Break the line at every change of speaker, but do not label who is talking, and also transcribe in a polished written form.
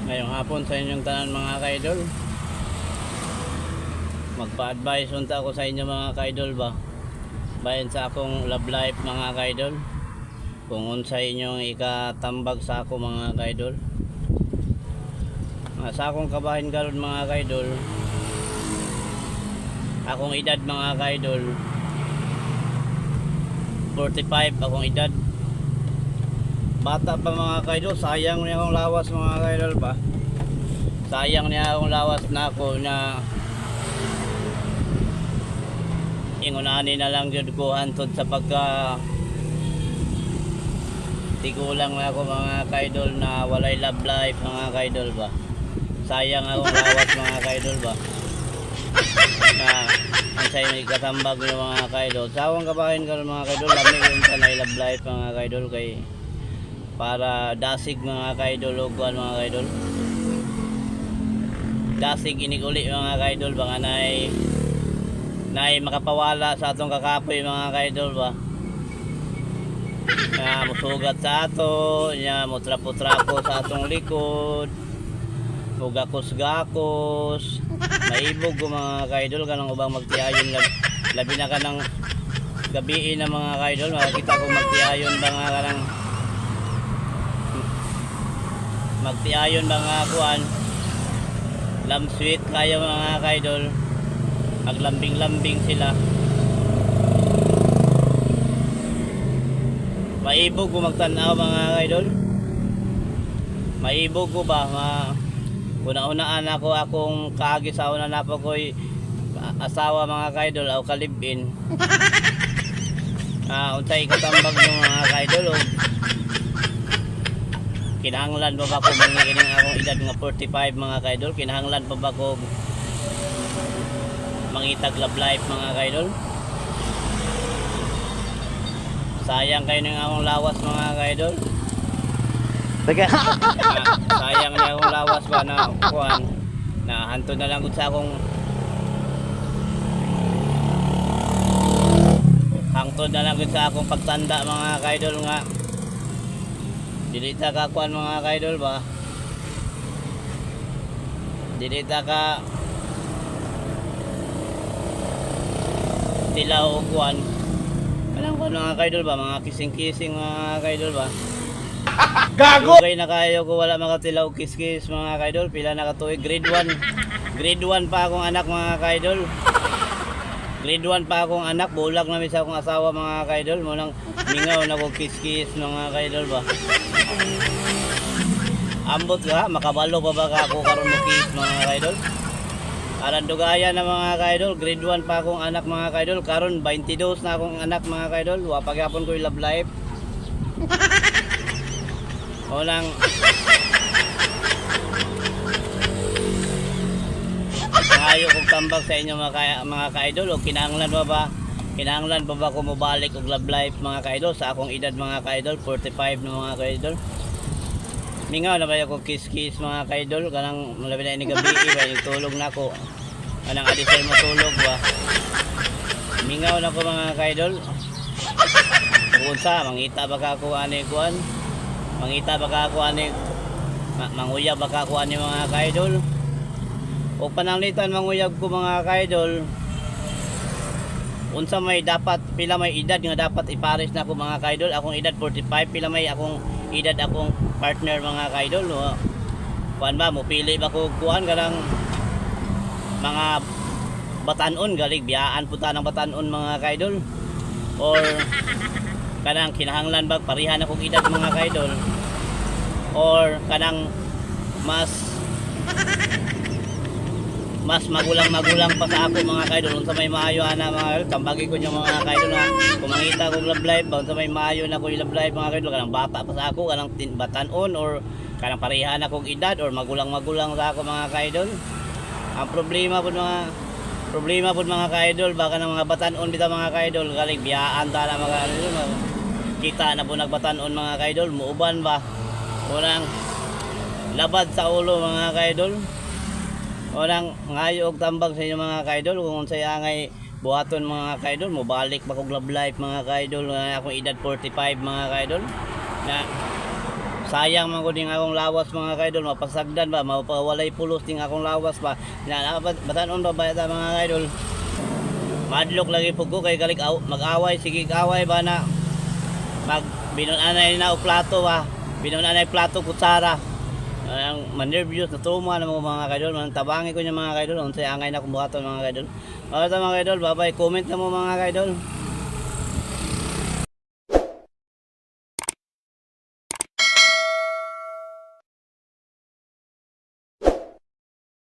Ngayong hapon sa inyong tanan, mga kaidol. Magpa-advise unta ako sa inyo, mga kaidol ba. Bayan sa akong love life, mga kaidol. Kung unsay inyong ikatambag sa ako, mga kaidol. Sa akong kabahin karon, mga kaidol. Akong edad, mga kaidol, 45 akong edad. Bata pa, mga kaidol, sayang niya akong lawas, mga kaidol ba. Sayang niya akong lawas na ako na ingunani na lang jud ko hantod sa pagka tigulang na ako, mga kaidol, na walay love life, mga kaidol ba. Sayang akong lawas, mga kaidol ba. Na ang say may katambag ng mga kaidol. Sa akong kabahin karon, mga kaidol, lami yung tanay love life, mga kaidol, kay para dasig, mga kaidol, og kuan, mga kaidol. Dasig inig-uli, mga kaidol, baka nay nay makapawala sa atong kakapoy, mga kaidol ba. Na musugat sa ato, nya mutrapo-trapo sa atong likod. Mugakos-gakos. Maibog ko, mga kaidol, kanang ubang magtiayon labi na kanang gabiin na, mga kaidol, makakita ko magtiayon ba nga kanang magtiayon ba nga kuan lamsweet kayo, mga kaidol, maglambing-lambing sila. Maibog ko magtan-aw, mga kaidol. Maibog ko ba ma una-unaan ako akong kaagi sa una na po ko'y asawa, mga kaidol, o kalibin. Unsay katambag ng mga kaidol o kinahanglan pa ba ko mangiining akong edad nga 45, mga kaidol? Kinahanglan pa ba ko mangitag love life, mga kaidol? Sayang kayo ng akong lawas, mga kaidol.
Teka.
Sayang na akong lawas ba na kuan na hantod na lang gud sa akong hangtod na lang gud sa akong pagtanda, mga kaidol, nga dili ta ka kuan, mga kaidol ba, dili ta ka tilaw og kuan kanang kuan, mga kaidol ba, mga kissing-kissing, mga kaidol ba.
Gago!
Dugay na kayo ko wala makatilaw kiss-kiss, mga kaidol. Pila na katuig? Grade 1. Grade 1 pa akong anak, mga kaidol. Grade 1 pa akong anak, bulag na sa akong asawa, mga kaidol. Mo nang mingaw na ko kiss-kiss, mga kaidol ba. Ambot ka, makabalo pa ba ka ako karon mo kiss, mga kaidol? Aran dugaya na, mga kaidol, grade 1 pa akong anak, mga kaidol, karon 22 na akong anak, mga kaidol, wa pa gyapon ko love life. Walang Ngayo kong tambag sa inyo, mga ka-idol, o kinahanglan pa ba ko mobalik og love life, mga ka-idol, sa akong edad, mga ka-idol, 45 na, mga ka-idol? Mingaw na ba ako kiss-kiss, mga ka-idol, kanang labi na ini gabi ba tulog na ako, kanang adisay mo tulog ba, mingaw na ko, mga ka-idol. Unsa mangita ba ka ako ani kuan, mangita ba ka ako ani manguyab ba ka ako ani, mga ka-idol? O pananglitan manguyab ko, mga ka-idol, unsa may dapat, pila may edad nga dapat ipares na ako, mga ka-idol? Akong edad 45, pila may akong edad akong partner, mga ka-idol? O, kuan ba mo pili ba ko kuan kanang mga batanon galig biyaan puta ng batanon, mga ka-idol, or kanang kinahanglan ba parehan akong edad, mga ka-idol, or kanang mas mas magulang-magulang pa sa ako, mga kaidol? Unsa may maayo ana, mga kaidol? Tambagi ko nyo, mga kaidol, na kung mangita kog love life ba, unsa may maayo na ko love life, mga kaidol? Kanang bata pa sa ako, kanang batan-on, or kanang parehan akong edad, or magulang-magulang sa ako, mga kaidol? Ang problema po, mga kaidol, baka ng mga batan-on bitaw, mga kaidol, galing biyaan ta na, mga kaidol. Kita na po nagbatan-on, mga kaidol, muuban ba, walang labad sa ulo, mga kaidol. Walang ngayo og tambag sa inyo, mga kaidol, kung unsay angay buhaton, mga kaidol. Mobalik ba kog love life, mga kaidol, nga akong edad 45, mga kaidol, na Sayang man gud ning akong lawas, mga kaidol, mapasagdan ba, mapawalay pulos ning akong lawas ba. Na batanon ba ba ta, mga kaidol? Madlok lagi pug ko kay galik mag-away, sige away ba na mag binunanay na og plato ba. Binunanay plato, kutsara. Ang manervyos na trauma na mga kaidol, man tabangi ko niya, mga kaidol, unsay angay na kung buhaton, mga kaidol. Mga kaidol, bye bye, comment na mo, mga kaidol.